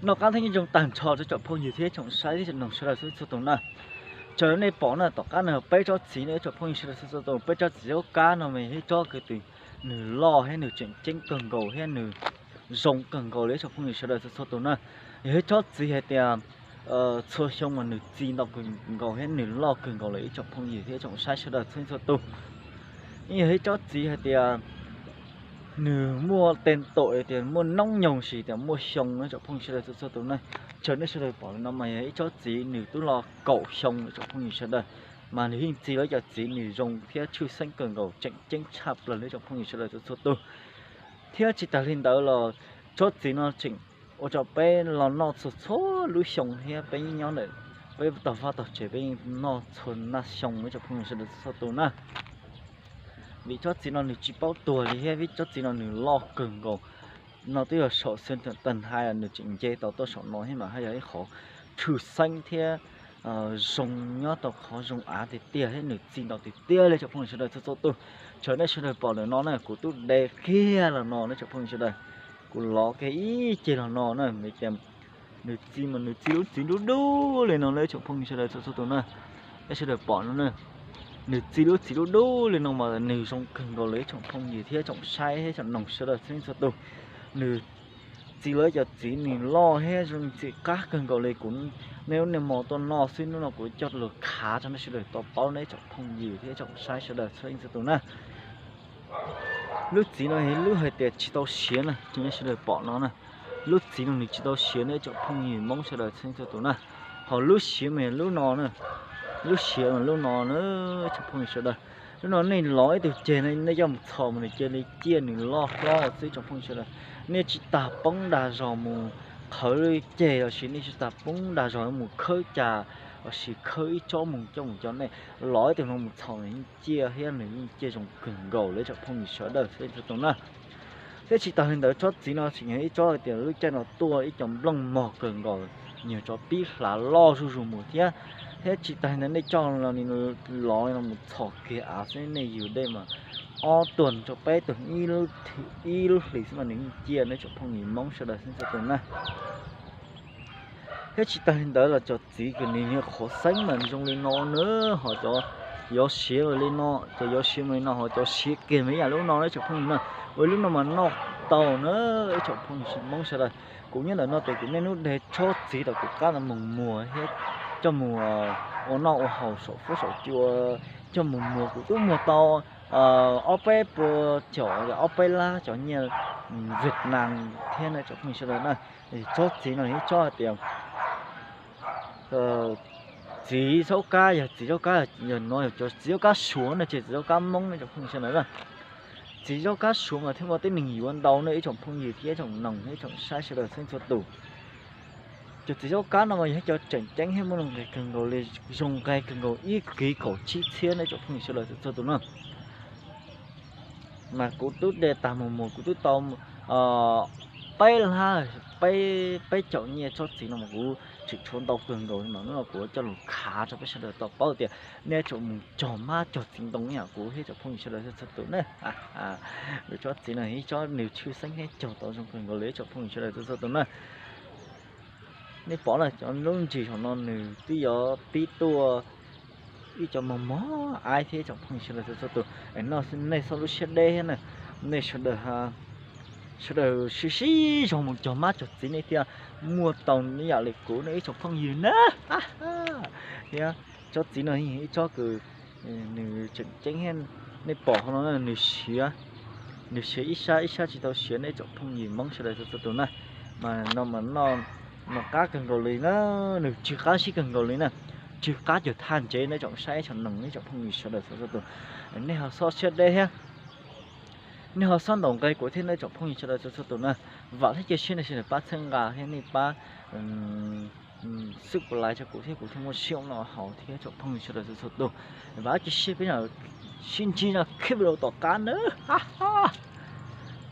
Noj qab thiab nyob zoo tag nrho rau tsoom phooj ywg thiab tsoom saib thiab tsoom noog sawv daws txhua txhua tus na. Raws li nej pom na, tom qab no peb tsob txiv no tsoom phooj ywg sawv daws txhua txhua tus, peb tsob txiv zaub kab no mas yog ib tsob kws nws loj thiab nws tseem ceeb kawg nkaus thiab nws zoo kawg nkaus li ib tsoom phooj ywg sawv daws txhua txhua tus na. Yog ib tsob txiv hais tias txhua xyoo mas nws txi ntau kawg nkaus thiab nws loj kawg nkaus li ib tsoom phooj ywg thiab tsoom saib sawv daws txhua txhua tus. Yog ib tsob txiv hais tias nws muaj tej tawm tias muaj noob nyoog sis tias muaj xyoo na tsoom phooj ywg sawv daws txhua txhua tus na. Raws nej sawv daws pom li no mas yog ib tsob txiv nws twb los kaum xyoo tsoom phooj ywg sawv daws, mas nws yeej txi lawm cov txiv nws zoo thiab tshwj xeeb kawg nkaus tseem ceeb tshaj plaws li tsoom phooj ywg sawv daws txhua txhua tus. Thiab tsis tas li ntawd los tsob txiv no tseem ua rau peb los noj txhua txhua lub xyoo thiab peb nyob ntawm peb tog vaj tog tsev peb noj txhua naj xyoo li tsoom phooj ywg sawv daws txhua txhua tus na. Vim tsob txiv no nws tsis paub tuag li thiab vim tsob txiv no nws loj kawg nkaus. No twb yog saum xeev tag hais nws tseem nce tau tuaj saum no thiab mas haj yog ib qhov tshwj xeeb thiab zoo nyob tau qhov zoo av tiag tiag thiab nws txi ntau tiag tiag li tsoom phooj ywg sawv daws txhua txhua tus. Raws nej sawv daws pom ntawm no na kuv twb de kiag los no na tsoom phooj ywg sawv daws. Kuv lov kiag ib ceg los no na, nws txi mas nws txi lub txiv dub dub li no na tsoom phooj ywg sawv daws txhua txhua tus na. Nej sawv daws pom no na, nws txi lub txiv dub dub li no mas nws zoo kawg nkaus li ib tsoom phooj ywg thiab tsoom saib thiab tsoom noog sawv daws txhua txhua tus. Nws txi lawm cov txiv nws loj thiab zoo txi qab kawg nkaus li kuv niaj hnub niaj hmo tuaj noj xwb, hnub no kuv coj los khav rau nej sawv daws tau paub nej tsoom phooj ywg thiab tsoom saib sawv daws txhua txhua tus na. Lub txiv no yog lub hais tias tsis tau siav na, raws nej sawv daws pom no na. Lub txiv no nws tsis tau siav nej tsoom phooj ywg Hmoob sawv daws txhua txhua tus na. Ho lub siav mas yog lub no na, lub siav mas lub no na tsoom phooj ywg sawv daws. Lub no nej lov ib tug ceg no nej coj mus txhos mas nws cia li ciaj nws loj hlob xwb tsoom phooj ywg sawv daws. Nej tsis tas poob dag zog mus qhawv ceg los sis nej tsis tas poob dag zog mus khawb cas los sis khawb ib tsob mus coj mus cov nej lov ib tug no mus txhos nws yeej ciaj thiab nws yeej ciaj zoo kawg nkaus li tsoom phooj ywg sawv daws txhua txhua tus na. Thiab tsis tas li ntawd tsob txiv no tseem yog ib tsob hais tias lub caij no tuaj ib co nplooj mog kawg nkaus, nyuag tso pib hlav loj zuj zus mus thiab. Thiab tsis tas li ntawd nej coj los li no mus txhos kiag av xwb nej yug dej mas ob tuag rau peb tuag ib lub hlis xwb mas nws yeej ciaj nej tsoom phooj ywg Hmoob sawv daws txhua txhua tus na. Thiab tsis tas li ntawd los cov txiv kws nws nyuag qhuav xeeb mas zoo li no na, ho cov yuav siav li no, cov yuav siav li no ho cov siav kiag mas ib yam lub no na tsoom phooj ywg na. Ua lub no mas noj tau na ib tsoom phooj ywg Hmoob sawv daws. Kuv nyob ntawm no ces kuv niaj hnub de tsob txiv rau kuv qab no mus muag thiab coj mus ua noj ua haus saum fuab saum cua, coj mus muag kuv twb muag tau ob peb puas caum ob peb lab cov nyiaj Vietnam thiab na tsoom phooj ywg sawv daws na. Tsob txiv no yog ib tsob hais tias txiv zaub kab, yog txiv zaub kab, yog no yog cov txiv zaub kab Suav no ces txiv zaub kab Hmoob no tsoom phooj ywg sawv daws na. Txiv zaub kab Suav mas thiaj muaj tib neeg yuav ntau ne ib tsoom phooj ywg thiab ib tsoom noog thiab ib tsoom saib sawv daws txhua txhua tus. Cov txiv zaub kab no mas yog ib cov tseem ceeb thiab muaj nuj nqis kawg nkaus li, zoo nqaij kawg nkaus ib kiv kaum tsib txhiab ne ib tsoom phooj ywg sawv daws txhua txhua tus na. Mas kuv twb de tag mus muag kuv twb tau peb lab, peb, peb caum nyiaj tsob txiv no mas kuv tseem tshuav ntau kawg nkaus li mas hnub no kuv coj los khav rau peb sawv daws tau paub tias nej tseem mus cog mab cog txiv ntoo ib yam kuv thiab tsoom phooj ywg sawv daws txhua txhua tus na. Lub tsob txiv no ib tsob nws tshwj xeeb thiab cog tau zoo kawg nkaus li ib tsoom phooj ywg sawv daws txhua txhua tus na. Nej pom na cov lub ntsis hauv no nws twb yuav pib tuaj ib co mos mos aib thiab ib tsoom phooj ywg sawv daws txhua txhua tus. Es noj nej txhob lub siab deb thiab na, nej sawv daws, sawv daws sib sib zog mus cog mab cog txiv nej thiaj muaj tau ib yam li kuv ne ib tsoom phooj ywg na. Thiab tsob txiv no ib tsob kws nws tseem ceeb thiab, nej pom hauv no nws siav, nws siav ib sab ib sab tsis tau siav ne ib tsoom phooj ywg Hmoob sawv daws txhua txhua tus na. Mas no mas noj, noj qab kawg nkaus li na, nws tsw qab siab kawg nkaus li na, tsw qab cuag thaj ntsev ne ib tsoom saib tsoom noog ne ib tsoom phooj ywg sawv daws txhua txhua tus. Nej ho txhob siab deb thiab, nej ho txhob ntaus nqe kuv thiab ne ib tsoom phooj ywg sawv daws txhua txhua tus na. Vam thiab cia siab nej sawv daws pab txhawb nqa thiab nej pab subscribe rau kuv thiab kuv thiaj muaj siab ua noj haus thiab tsoom phooj ywg sawv daws txhua txhua tus. Vam thiab cia siab peb sib ntsib rau clip video tom qab nawb.